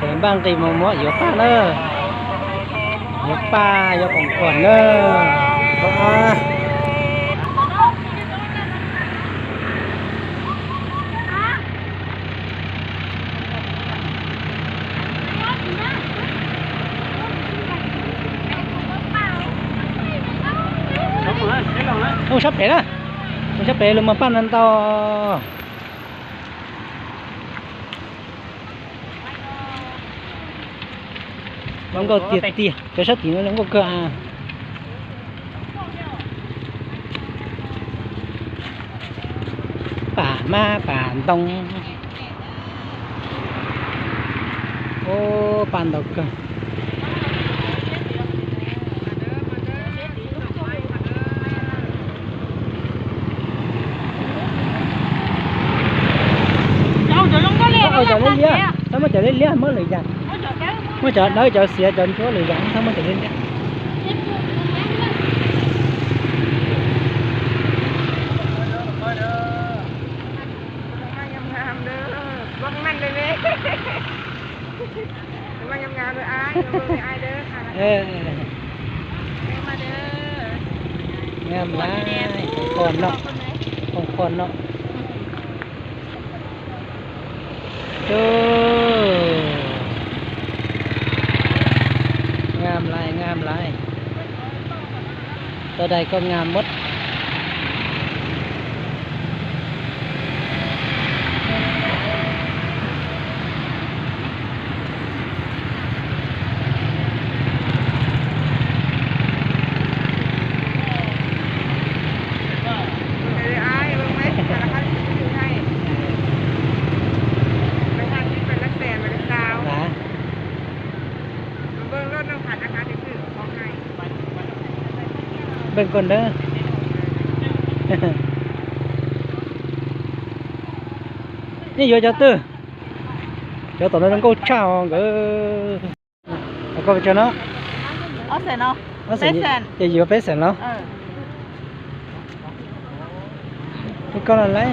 Tseem npaj nqis mus muab yuav paj na. Yuav paj yuav khoom khuam na. Mus sab pem na, mus sab pem los mas paj ntau ntau. Zoo nkauj tiag tiag, cov sab tim no zoo nkauj kawg. Pam mab pam ntoo. Ub, paj ntau kawg. Cov liab liab, txhob muab cov liab liab, muab lwm yam. Muab cov dawb cov xiav cov ntsuab lwm yam, txhob muab cov liab liab. Ngam lais, khoom khuam no, khoom khuam no. Ngam lais, ngam lais. Tau dais koj ngam mab. Npej koj ntawd. Nej yuav cov twg? Cov tom no zoo nkauj tshaj nkawd. Koj pes tsawg no? Ces yuav peb xees los? Koj los lawm.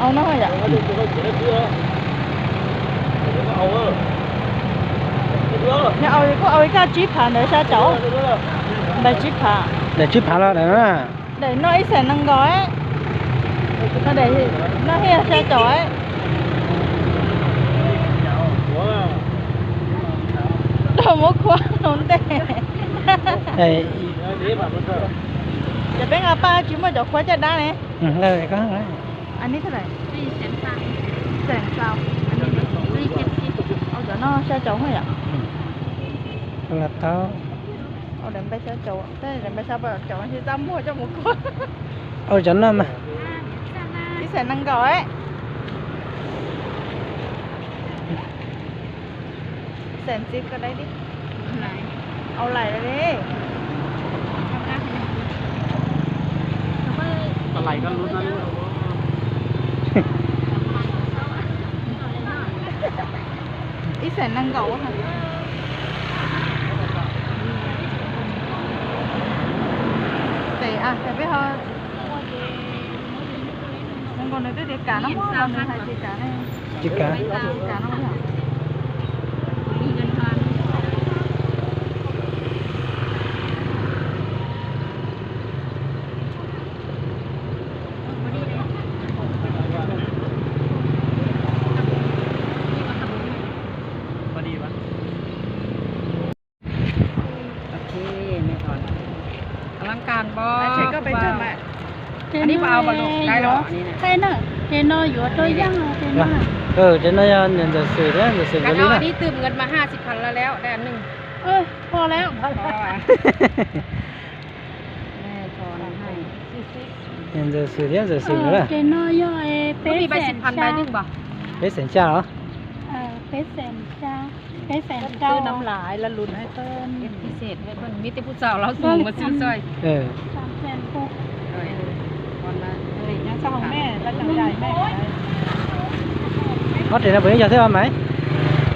Au no yom. Nyob au kuj au ib kaj tsib phav ntawd xya caum. Daim tsib phav. Daim tsib phav los daim no na. Daim no ib xees nees nkaum. Daim no thiaj xya caum. Rau muab khuab hauv ntej. Ces peb nqa paj tsis muaj cov khuab caj dab ne. Xees xaus. Cov no xya caum yom. Au, daim npais xya caum, daim npais xya caum tsis txaj muag coj mus khuab. Au, cov no mas ib xees nees nkaum. Xees txiv ko dai di. Au lais li. Ib xees nees nkaum. Tes peb ho nees nkaum nws twb tias kam no, nws hais tias kam ne. Tsis kam. Kam no. Koj lam kas npog. Ces no yuav rau yaj no. Ces no yog niam ntxawm Xwm thiab ntxawm Xwm nkawd li na. Niam ntxawm Xwm thiab ntxawm Xwm nkawd na. Ces no yog peb xees xya. Peb xees xya los? Peb xees xya. Peb xees rau. Nab lais la lus hais txog ib xees, mib tej pub txaus los mus xwb txog. Ob res no puas yog thiab Maiv?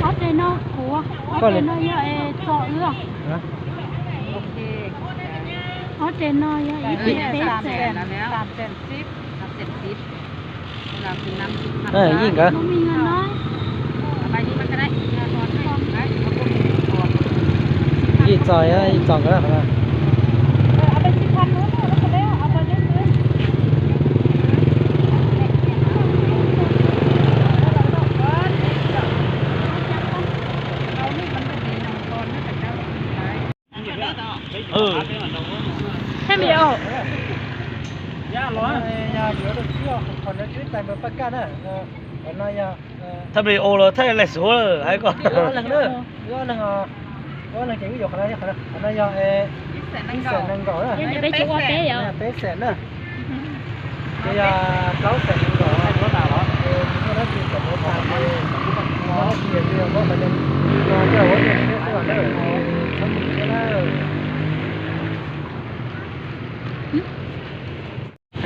Ob res no kuv, ob res no yog es txog wb. Ob res no yog ib res peb xees. Yeej nkawd. Yeej txog, yeej txog nkawd. Thaj me o los thaj lais suav hais ko. Ob leeg ces wb yuav qhov no, qhov no yog ib xees nees nkaum na. Peb xees na. Ces yog plaub xees nees nkaum. Muaj dab tsi kom muab tas ces muab dab tsi ces muab qhov no, no coj ua ib xees peb xees na.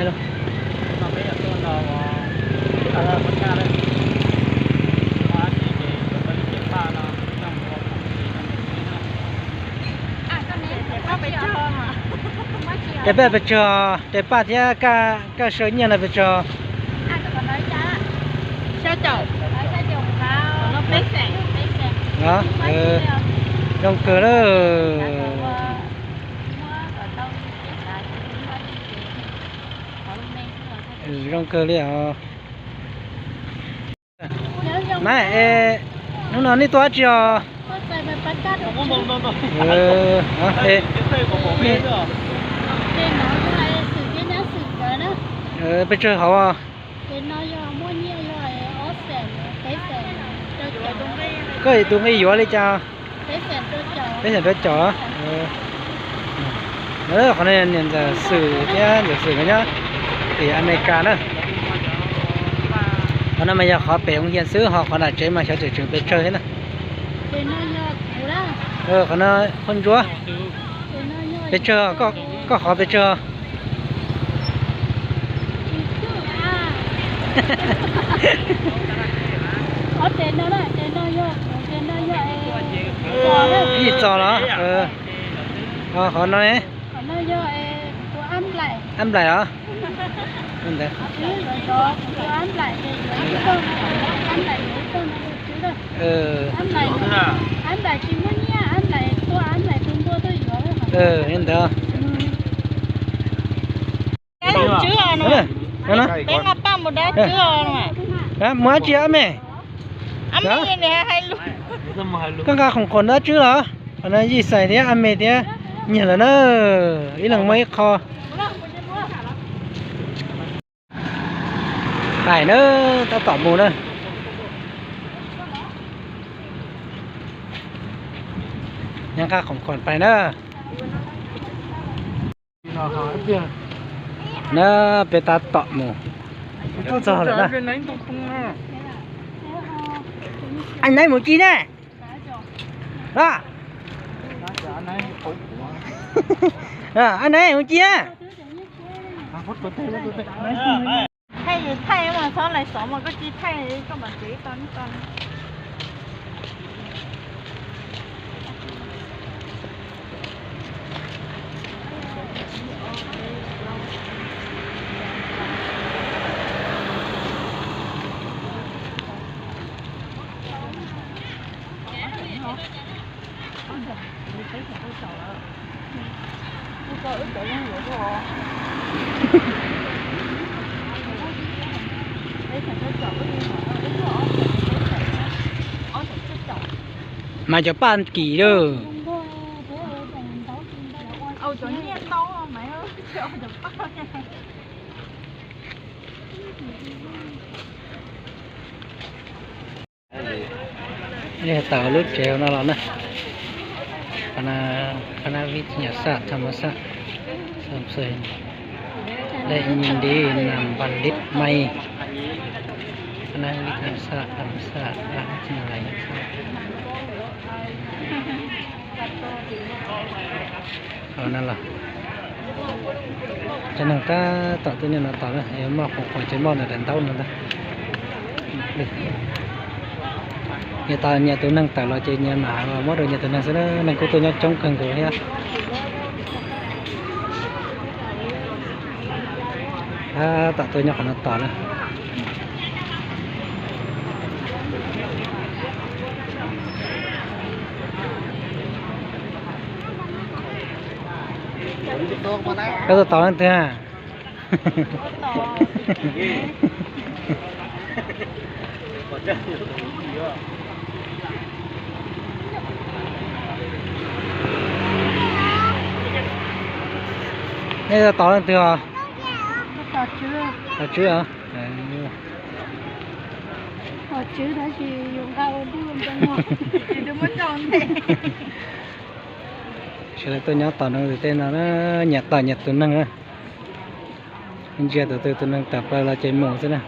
Txhob mus thiab na. Tes paj pes tsawg, tes paj thiab kaj saw nyiaj no pes tsawg? Zoo kawg lawm. Zoo kawg li os. Maiv, hnub no nej tuaj dab tsi os? Pes tsawg hauv? Koj tus nqi yuav li cas? Peb xees rau caum. Qhov no niam ntxawm Xwm thiab ntxawm Xwm nkawd nyob tim Amelikas na. Qhov no mas yog qhov pem hoo hias xwb, ho qhov nram tsev mas xyov tseem tseem pes tsawg thiab na. Qhov no qhov ntsuab pes tsawg, koj qhov pes tsawg? Ib txos los? Qhov no ne? Ab nplaim os. Li ntawd. Mus dab tsi ab me? Koj nqa khoom khoom dab tsi los? Qhov no Yij Xais thiab ab me thiab nyiag lawm na. Ib leeg muaj ib qho. Pais na, tab tom mus na. Nqa khoom khoom pais na. Na peb tab tom mus. Txog lawm na. Ab naiv mus ci ne? Ab naiv mus ci na? Thaij, thaij mas txhob lais xov mas koj cia li thaij koj mam tsev tau. Mas cov paj kim lawm. Tawm lub tsev no los na. Qhov no vib nyuam saj tham mab saj, lej nyi ntiv nam npas lib maj. Qhov no vib nyuam saj tham mab saj, vib nyuam lais nyuam saj. Los no los, cov neeg tab tom tuaj nyob no tos na, muaj qhov qhov ces muaj ntawm daim ntaub no ntag. Nyias tos nyias tus neeg tawm los ces nyias mam muab rau nyias tus neeg xwb na, neeg kuj tuaj nyob coob kawg nkaus thiab. Tab tom tuaj nyob qhov no tos na. Koj tuaj tos leej twg? Nej tos leej twg os? Tos Tswb os. Sawv daws tuaj nyob tos neeg tus tej no na, nyias tos nyias tus neeg na. Ntsia tus twg tus neeg tawm plaws los ces mus xwb na.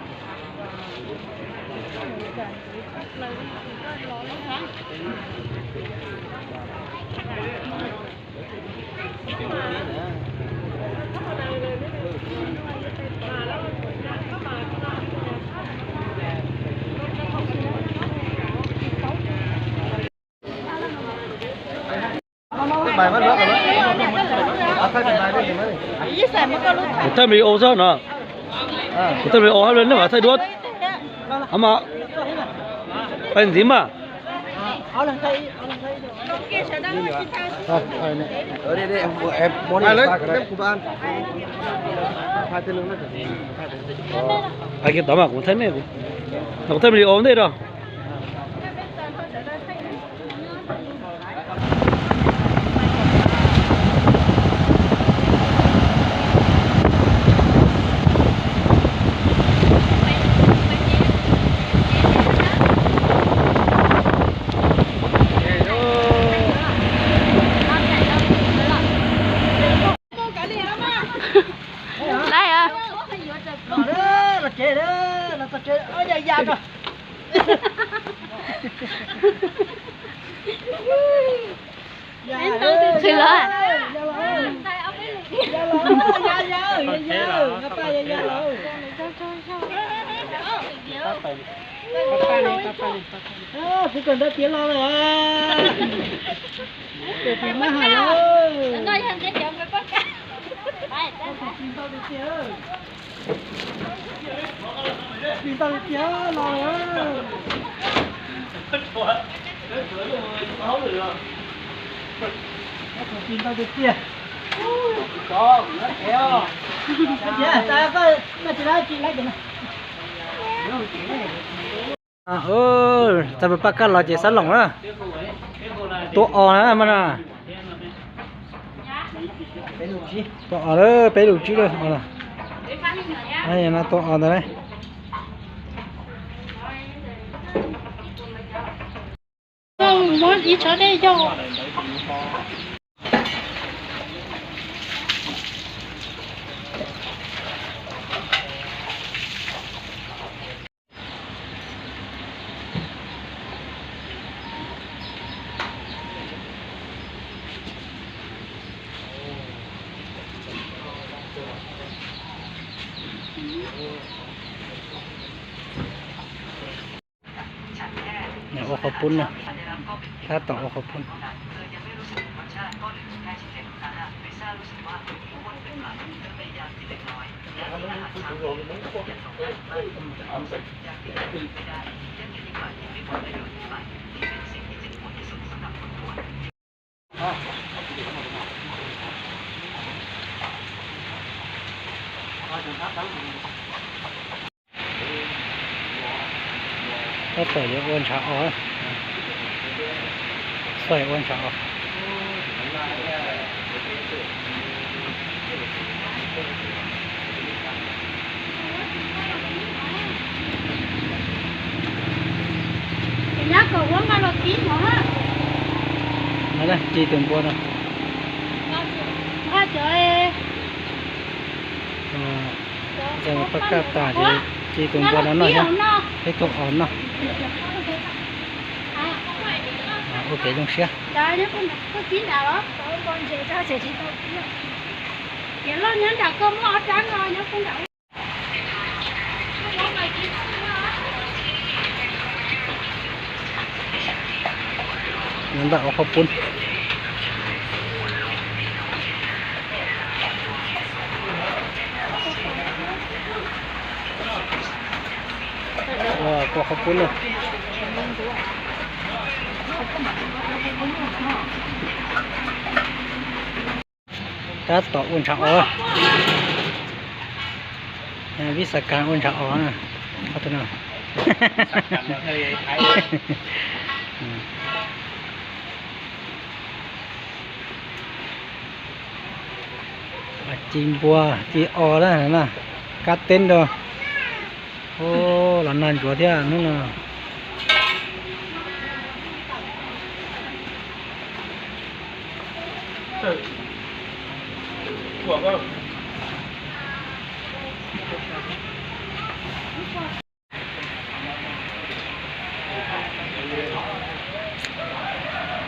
Kuv thaij video xwb no. Kuv thaij video hab nej mam thaij duab. Hab mas, pais ntxiv mas. Hais kiag tod mas kuv thaij nej, kuv thaij video ntej rau. Laib os. Txhwm los. Kuv kawm ntawv tiav los lawm. Tes tis mab has lawm. Tis ntau tiag los lawm. Tis ntau tiag tiag. Tiag, tas koj, koj tsis laib, tsis laib ces no. Txaj Npuag Paj Kab los ces xab loom na. Tua os na mas na. Tua os lawm, peb lus tsib lawm. No tua os ntawd na. Muab ib tsob dej yog. Ua qhov pub na, tab tom ua qhov pub. Tab tom yuav ua ntshav os. Xav ua ntshav os. Ci tus npua no. Txaj Npuag Paj Kab tas ces ci tus npua no noj thiab, peb tus os noj. Kev zoo siab. Nyob ntawm ua qhov pub. Ua qhov pub na. Tab tom ua ntshav os. Vib Xav Kas ua ntshav os na. Qhov twg no? Ci npua, ci os na, kab teb rau. Los nag ntsuav thiab hnub no.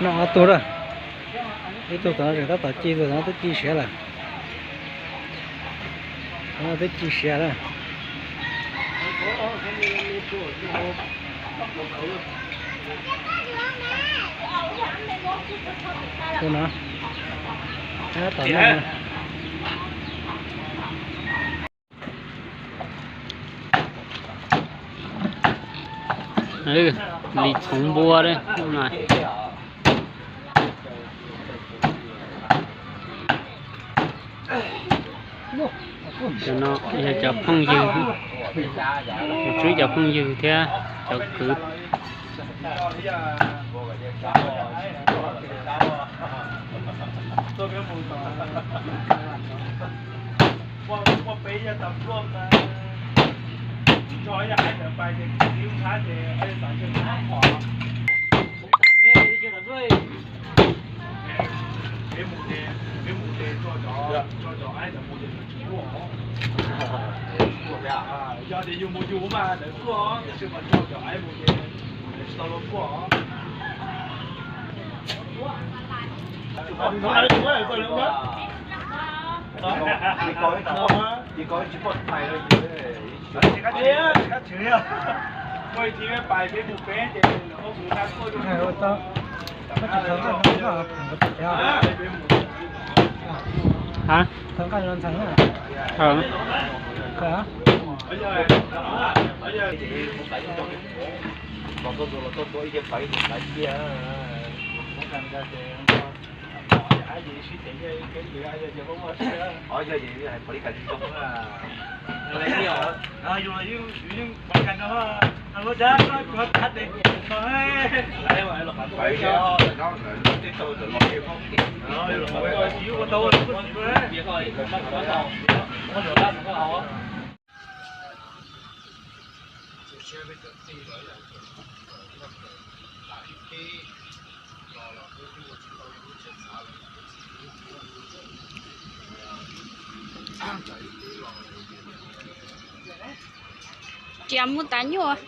Noj ob tug lawm. Ib tug tom no tseem tab tom ci, tus tom no twb ci siav lawm. Tus no twb ci siav lawm. Tus no tab tom noj. Lis txhoov npua. Cov no yog cov phooj ywg, tswb cov phooj ywg thiab cov kwv. Hab? Tsis muaj tas nyuaj.